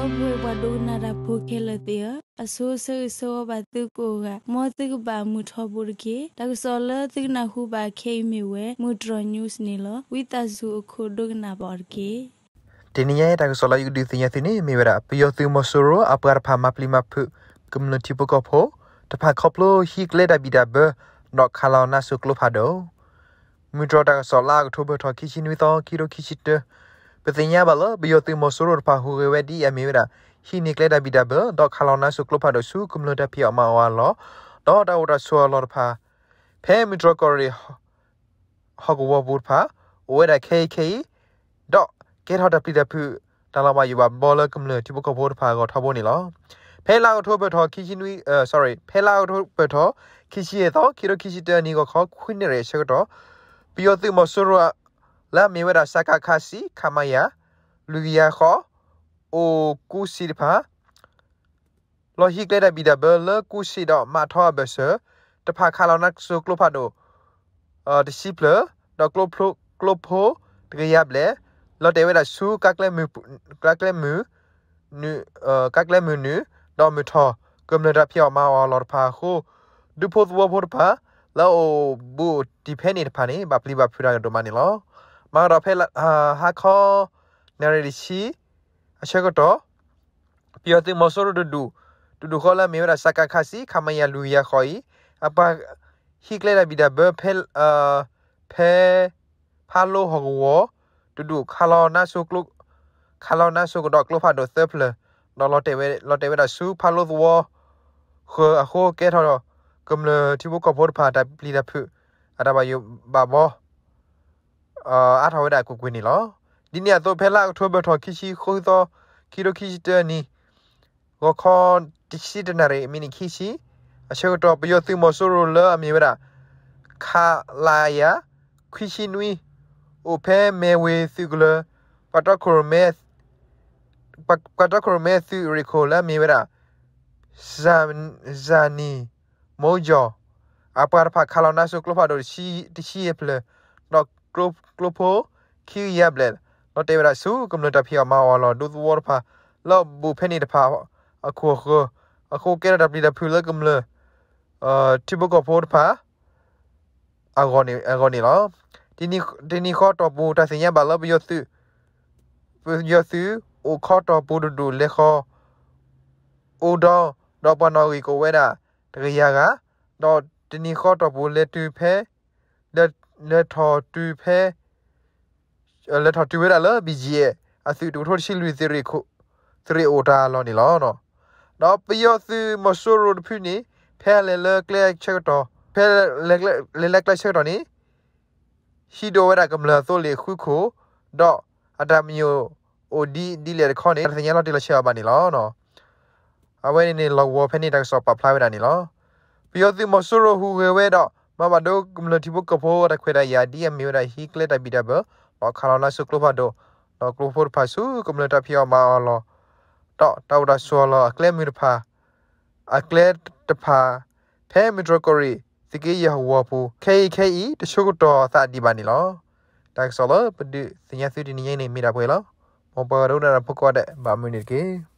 ပှၤဒိကနၣ်တၢ်ဖိခဲလၢာ်သ့ၣ်ဧၢ, အဆိဆၢဂ့ၤဆၢဝါဘၣ်သုကိးဂၤ, မ်သုကဘၣ်မုာ်ထီဘိတက့ၢ်. တၢ်ကစီၣ်လၢသုကနၢ်ဟူဘၣ်ခဲအံၤမ့ၢ်ဝဲ မုၢ်တြီၢ် news န့ၣ်လီၤ. ဝံသးစူၤအခိၣ်ဒိကနၣ်ဘၣ်အီၤတက့ၢ်. တနံၤညါအံၤတၢ်ကစီၣ်လၢယကဒုးသ့ၣ်ညါသုန့ၣ် မ့ၢ်ဝဲဒၣ် ပယီၤသုးမီၤစိရိၤအပှၤတဖၣ်မၤပျံၤမၤဖုး ကမျၢၢ်ထံဖိကီၢ်ဖိ တဖၣ်ခီဖျိဟံးကျဲတၢ်ဘံၣ်တၢ်ဘၢ ဒီးခးလီၤနါစိၤကျိဖးဒိၣ် မုၢ်တြီၢ်တၢ်ကစီၣ်လါအီးကထိဘၢၣ်ထီၣ်ခံဆံနွံသီ ခံကထိခံဆံတၢ, ပသ့ၣ်ညါဘၣ်လၢ ပယီၤသုးမီၤစိရိၤတဖၣ်ဟူးဂဲၤဝဲဒ်အမ့ၢ်ဝဲဒၣ် ဟံးန့ၢ်ကျဲတၢ်ဘံၣ်တၢ်ဘၢ ဒီးခးလီၤနါစိၤကျိဖးဒိၣ်ဆူကမျၢၢ်တၢ်ဖံးအီၣ်မၤအီၣ်အလီၢ်, ဒီးတၢ်အိၣ်တၢ်ဆိးအလီၢ်တဖၣ် ဖဲမုၢ်တြီၢ်ကီၢ်ရ့ၣ် ဟီၣ်ကဝီၤပူၤတဖၣ် အိၣ်ဝဲဒၣ်ခဲအံၤခဲအံၤ, ဒီးကဲထီၣ်တၢ်ပျံၤတၢ်ဖုး တၢ်လီၤဘၣ်ယိၣ်ဘၣ်ဘီလၢကမျၢၢ်ထံဖိကီၢ်ဖိတဖၣ်အဂီၢ်ထီဘိန့ၣ်လီၤ. ဖဲလါအီးကထိဘၢၣ်ထီၣ်ခံဆံနွံ, ဖဲလါအီးကထိဘၢၣ်ထီၣ်ခံဆံယဲၢ်သီ ခံကထိခံဆံတၢနံၣ် ဂီၤခီခွံနၣ်ရံၣ်အဆၢကတီၢ်, ပယီၤသုးမီၤစိရိၤ လၢအမ့ၢ်ဝဲဒၣ် စကခ ဆံ ခမရ လွံၢ်ကယၤဃိး အိၣ်ကူစံးတဖၣ် လီၤဟံးကျဲတၢ်ဘံၣ်တၢ်ဘၢလၢကူစံးဒီးမၤထီအဘၢၣ်စၢၤ တဖၣ်ခးလီၤနါစိၤကျိဖးဒိၣ် တဆံဖျၢၣ်, ဒီးကျိဖိတကယၤဘျဲၣ် လီၤတဲာ်ဝဲဒၣ်ဆူ ကါကျဲမုၢ်, ကါကျဲမုၢ်နုာ်, ဒီးမုၢ်ထီၣ် ကမျၢၢ်တၢ်ဖံးအီၣ်မၤအီၣ်အလီၢ်တဖၣ်အဃိ, ဒူဖိသဝီဖိတဖၣ် လၢအအိၣ်ဘူးအိၣ်တံၢ်ဖဲန့ၣ်တဖၣ်န့ၣ် ဘၣ်ပျံၤဘၣ်ဖုးတၢ်ကဒိၣ်မးန့ၣ်လီၤ. မၤကဒီးဖဲ ဟါခီ နၣ်ရံၣ်တဆံ အဆၢကတီၢ် ပယီၤသုးမီၤစိရိၤတဒူၣ်, တဒူၣ်ဃီလၢအမ့ၢ်ဝဲဒၣ် စကခ ဆံ ခမရ လွံၢ်ကယၤဃိးအံၤ, အပှၤဟံးကျဲတၢ်ဘံၣ်တၢ်ဘၢဖဲ ဖဲ ဖးလိဟီၣ်ကဝီၤ တဒူၣ် ခးလီၤနါစိၤကဒီးကျိဖးဒိၣ်သၢဖျၢၣ်, ဒီးလီၤတဲာ်ဝဲဒၣ်ဆူဖးလိသဝီဃၢၤအဃိ ကဲထီၣ်ဒီးကမျၢၢ်ထံဖိကီၢ်ဖိတဖၣ်တၢ်ပျံၤတၢ်ဖုး အတၢ်ဘၣ်ယိၣ်ဘၣ်ဘီ အါထီၣ်ဝဲဒၣ်ကွ့ၢ်ကွ့ၢ်န့ၣ်လီၤ. ဒ်န့ၣ်အသိး ဖဲလါအီးကထိဘၢၣ်ထီၣ်ခံဆံဃုသီ ခံကထိခံဆံတၢနံၣ် ဂီၤခီ တဆံတနၣ်ရံၣ် မံးနံးခံဆံ အဆၢကတီၢ် ပယီၤသုးမီၤစိရိၤလၢအမ့ၢ်ဝဲဒၣ် ခလရ ခွံဆံနွံ အိၣ်ဖဲမဲၢ်ဝ့ၤသုးကလၢၤ ပှၤတီခိၣ်ရိၣ်မဲ ပှၤတီခိၣ်ရိၣ်မဲသုးရ့ၣ်ခိၣ်လၢအမ့ၢ်ဝဲဒၣ် စၣ်နံၣ် မိကၠီၣ် အပှၤတဖၣ်ခးလီၤနါစိၤကျိဖးဒိၣ်တဆံယဲၢ်ဖျၢၣ်, ဒီးကျိဖိခံကယၤဘျဲၣ် လီၤတဲာ်ဝဲဒၣ်ဆူကမျၢၢ်တၢ်ဖံးအီၣ်မၤအီၣ်အလီၢ် ဒူသဝီတဖၣ် လၢအဘူးဖဲန့ၣ်တဖၣ်အခိၣ်အဃၢၤ, အဃိကဲထီၣ်တၢ်ပျံၤတၢ်ဖုးလၢကမျၢၢ် ထံဖိကီၢ်ဖိတဖၣ် အဂီၢ်န့ၣ်လီၤ. တနံၤဃီတီၢ်ပူၤ တၢ်သ့ၣ်ညါဘၣ်လၢ ပယီၤသုး အိၣ်ခီတီၢ်ပူၤတဒူၣ် လဲၤဃီၤ အိၣ်ဒီး ဒီးပှၤနီၣ်ဂံၢ်ကအိၣ်ဝဲဒၣ်တကယၤဂၤ, ဒီးတနံၤဃီတီၢ်ပူၤ လဲၤတုၤဖဲ လဲၤထီၣ်တုၤဖဲ လဲၤထီၣ်တုၤဝဲဒၣ်လၢ ဘံၣ်ကၠံၣ်အဲၣ် အသုးတကထိတဆံလွံၢ် သုးရ့ၣ်အိၣ်တၢ်လီၢ်န့ၣ်လီၤ. ဒီးပယီၤသုးမီၤစိရိၤတဖုန့ၣ် ဖဲအလဲၤလၢကျဲဆၢကတီၢ်, ဖဲလဲၤလၢကျဲဆၢကတီၢ်န့ၣ် ဟံးဒိၣ်ဝဲဒၣ်ကမျၢၢ်အသိလ့ၣ်ဃုခိၣ်, ဒီးအတၢ်မံၤအိၣ်ဒ်လဲၣ်တခီန့ၣ် တၢ်သ့ၣ်ညါလီၤတံၢ်လီၤဆဲးအီၤဘၣ်န့ၣ်လီၤ. အဝဲန့ၣ်န့ၣ် လီၢ်ကဝီၤဖဲန့ၣ် တၢ်ကစီၣ်ပာ်ဖျါဝဲဒၣ်န့ၣ်လီၤ. ပယီၤသုးမီၤစိရိၤဟူးဂဲၤဝဲဒီး မၤဘၣ်ဒိကမျၢၢ်ထံဖိကီၢ်ဖိအတၢ်ခွဲးတၢ်ယာ် ဒ်အမ့ၢ်ဝဲဒၣ်ဟံးကျဲတၢ်ဘံၣ်တၢ်ဘၢ ဒီးခးလီၤနါစိၤကျိဖးဒိၣ် ဒီးကျိဖိတဖၣ်ဆူကမျၢၢ်တၢ်ဖံးအီၣ်မၤအီၣ်အလီၢ် ဒီးတၢ်အိၣ်တၢ်ဆိးအလီၢ်အကျဲမုၢ်တဖၣ် အကျဲတဖၣ် ဖဲမုၢ်တြီၢ်ကီၢ်ရ့ၣ် သုးက့ယဲၢ်ဟီၣ်ကဝီၤပူၤ ခဲအံၤခဲအံၤ တဆိကတီၢ်အသးဒံးဘၣ်န့ၣ်လီၤ. တၢ်ကစီၣ်လၢပဒုးသ့ၣ်ညါသုတနံၤညါအံၤန့ၣ် မ့ၢ်ဒၣ်ပှဲၤလီၤ. မ်ပှၤဒိကနၣ်တၢ်ဖိကိးဂၤဒဲး ဘၣ်မုာ်န့ၣ်တက့ၢ်.